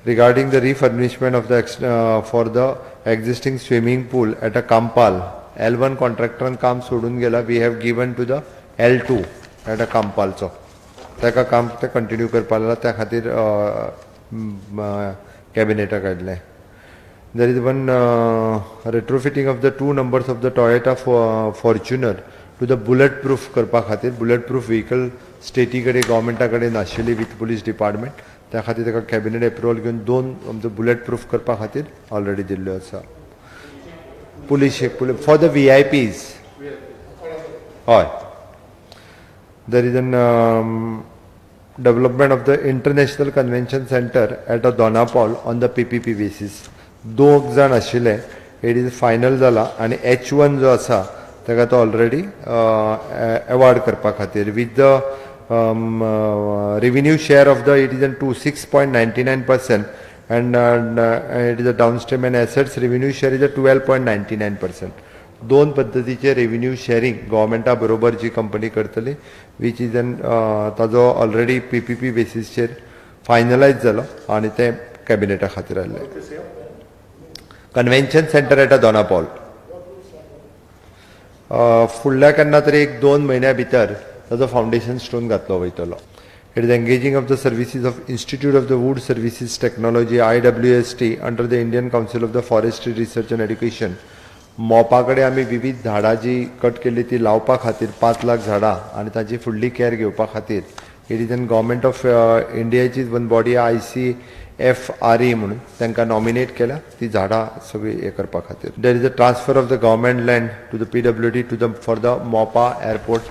regarding the refurnishment of the for the existing swimming pool at a Campal. L1 कॉन्ट्रॅक्टरान काम सोडून गेला, we have given to the L2 at a कांपालचो, ताका काम ते continue करपाक लागला, त्या खातीर कॅबिनेटाक हाडलें. There is one retrofitting of the 2 numbers of the Toyota Fortuner to the bullet proof करपा खातीर. बुलेट प्रूफ व्हिकल स्टेटी कडेन गव्हर्मेंटा कडेन नाशिल्ली विथ पुलीस डिपार्टमेंट, त्या खातीर ताका कॅबिनेट एप्रुवल घेवन 2 आमचो बुलेट प्रूफ करपा खातीर ऑलरेडी दिल्ल्यो आसा. पुलीस फॉर the VIPs हय. There is an development of the international convention centre at a Dona Paula on the PPP basis. 2 जाण आशिल्ले, it is final जाला आनी H1 जो आसा ताका तो ऑलरेडी एवॉर्ड करपा खातीर with the revenue share of the it is an 26.99% and it is a downstream and assets revenue share is a 12.99%. 2 पद्दतीचे रेव्हेन्यू शेअरिंग गव्हर्मेंटा बरोबर जी कंपनी करतली which is an ताजो ऑलरेडी PPP बेसीसचेर फायनलायज जालो आनी तें कॅबिनेटा खातीर आयिल्लें. Convention centre at a Dona Paula फुडल्या केन्ना तरी 1-2 म्हयन्या भितर ताजो फावंडेशन स्टोन घातलो वयतलो. It is engaging of the services of Institute of the Wood Services Technology IWST under the Indian Council of the Forestry Research and Education. Mopa कडेन आमी विविध झाडां जी कट केल्ली ती लावपा खातीर 5 लाख झाडां आनी ताची फुडली कॅर घेवपा खातीर it is an government of इंडियाची one body ICFRE म्हणून तांकां नॉमिनेट केल्या ती झाडां सगळी हें करपा खातीर. There is a transfer of the government land to the PWD to the for the Mopa airport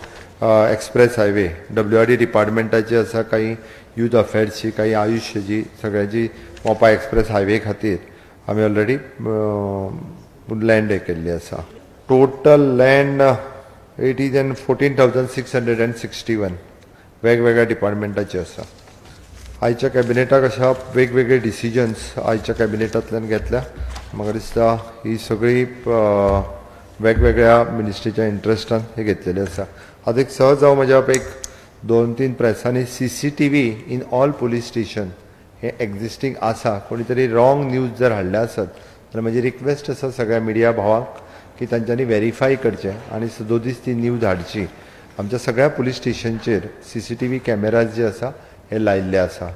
express highway. WRD डिपार्टमेंटाची आसा, काही यूथ अफेर्सची, काही आयुष्याची, सगळ्यांची मोपा एक्सप्रेस हायवे खातीर आमी ऑलरेडी लँड हे केल्ली आसा. Total land it is an 14,661 वेगवेगळ्या डिपार्टमेंटाची आसा. आयच्या कॅबिनेटाक अशा वेगवेगळे डिसिजन्स आयच्या कॅबिनेटांतल्यान घेतल्या. म्हाका दिसता ही सगळी वेगवेगळ्या मिनिस्ट्रीच्या इंट्रस्टान हे घेतलेले आसा. आतां एक सहज हांव म्हज्या एक 2-3 प्रेसांनी CCTV in all police station hey existing आसा. कोणी तरी रॉंग न्यूज जर हाडल्या आसत जाल्यार म्हजी रिक्वेस्ट आसा सगळ्या मिडिया भावांक की तांच्यांनी वेरीफाय करचें आनी सदोदीस ती न्यूज हाडची. आमच्या सगळ्या पुलीस स्टेशनचेर CCTV cameras जे आसा हे लायिल्ले आसा.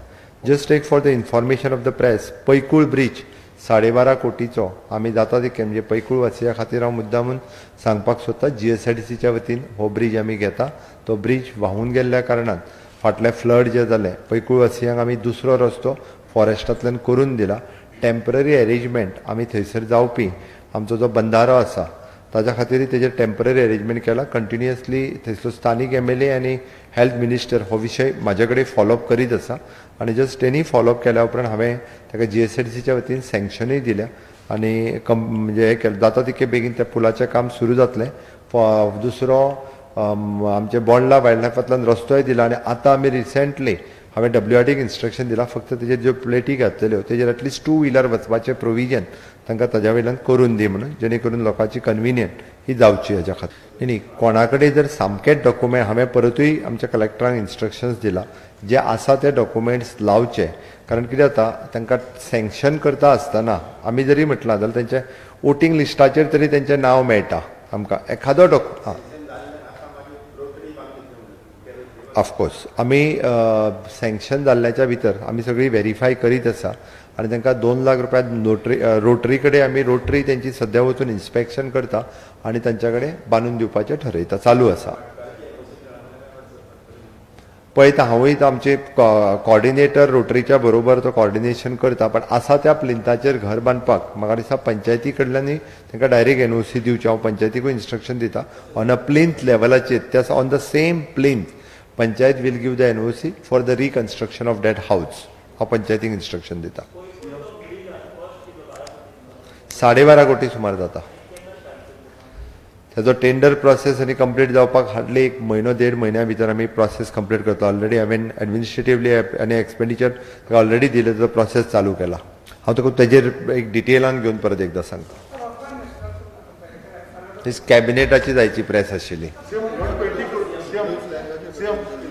जस्ट एक for the information of the press, Paikul bridge 12.5 कोटीचो आमी जाता तितके म्हणजे पैकूळ वासिया खातीर हांव मुद्दामून सांगपाक सोदता, GSIDCच्या वतीन हो ब्रीज आमी घेता. तो ब्रीज व्हांवून गेल्ल्या कारणान फाटले फ्लड जे जाले पैकूळ वासियांक आमी दुसरो रस्तो फॉरेस्टांतल्यान करून दिला. टेम्पररी अरेंजमेंट आमी थंयसर जावपी आमचो जो बंधारो आसा ताज्या खातीर तेजेर टेम्पररी अरेंजमेंट केला. कंटिन्युअसली थंयसर स्थानीक MLA आनी हेल्थ मिनिस्टर हो विशय म्हाजे कडेन फॉलोअप करीत आसा आनी जस्ट तेणी फॉलोअप केल्या उपरांत हांवें ताका GSIDCच्या वतीन सँक्शनूय दिल्या आनी म्हणजे हें केलें. जाता तितके बेगीन त्या पुलाचें काम सुरू जातलें. दुसरो आमचे बोंडला वायल्ड लायफांतल्यान रस्तोय दिला आनी आतां आमी रिसेंटली हांवें WRDक इन्स्ट्रक्शन दिलां, फक्त तेजेर ज्यो प्लेटी घातलेल्यो तेजेर एटलिस्ट 2 व्हिलर वचपाचें प्रोविजन तांकां ताज्या वयल्यान करून दी म्हणून, जेणे करून लोकांची कन्विनियंट ही जावची हेज्या खातीर. न्ही कोणा कडेन जर सामकेच डॉक्युमेंट, हांवें परतूय आमच्या कलेक्टरांक इन्स्ट्रक्शन्स दिला जे आसा ते डॉक्युमेंट्स लावचे, कारण कितें जाता तांकां सँक्शन करता आसतना आमी जरी म्हटलां जाल्यार तेंचे वोटींग लिस्टाचेर तरी तेंचें नांव मेळटा आमकां एखादो डॉक्यु. ऑफकोर्स आमी सँक्शन जाल्ल्याच्या भितर आमी सगळी वेरीफाय करीत आसा आनी तांकां 2 लाख रुपया नोटरी रोटरी कडेन आमी रोटरी तेंची सद्या वचून इन्स्पेक्शन करता आनी तांच्या कडेन बांदून दिवपाचें ठरयता, चालू आसा. पळयता हांवूय आमचे कॉर्डिनेटर रोटरीच्या बरोबर तो कॉर्डिनेशन करता, पण आसा त्या प्लिंताचेर घर बांदपाक म्हाका दिसता पंचायती कडल्यानूय तांकां डायरेक्ट NOC दिवचें. हांव पंचायतीकूय इन्स्ट्रक्शन दिता ऑन अ प्लिंथ लेवलाचेर, त्या on the same plinth panchayat will give the NOC for the reconstruction of that house. हांव पंचायतीक इन्स्ट्रक्शन दिता. 12.5 कोटी सुमार जाता. ताजो टेंडर प्रोसेस आनी कंप्लीट जावपाक हार्डली 1 म्हयनो 1.5 म्हयन्या भितर आमी प्रोसेस कंप्लीट करता. ऑलरेडी हांवें एडमिनिस्ट्रेटिवली आनी एक्सपेंडिचर ताका ऑलरेडी दिलें, ताजो प्रोसेस चालू केला. हांव तुका तेजेर एक डिटेलान घेवन परत एकदां सांगता. कॅबिनेटाची जायची प्रेस आशिल्ली.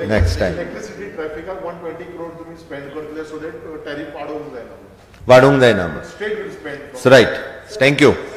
Next time. Electricity traffic 120 crore तुम्ही स्पेंड करतले सो that tariff वाडोवंक जायना. वाडोवंक जायना. Right, thank you.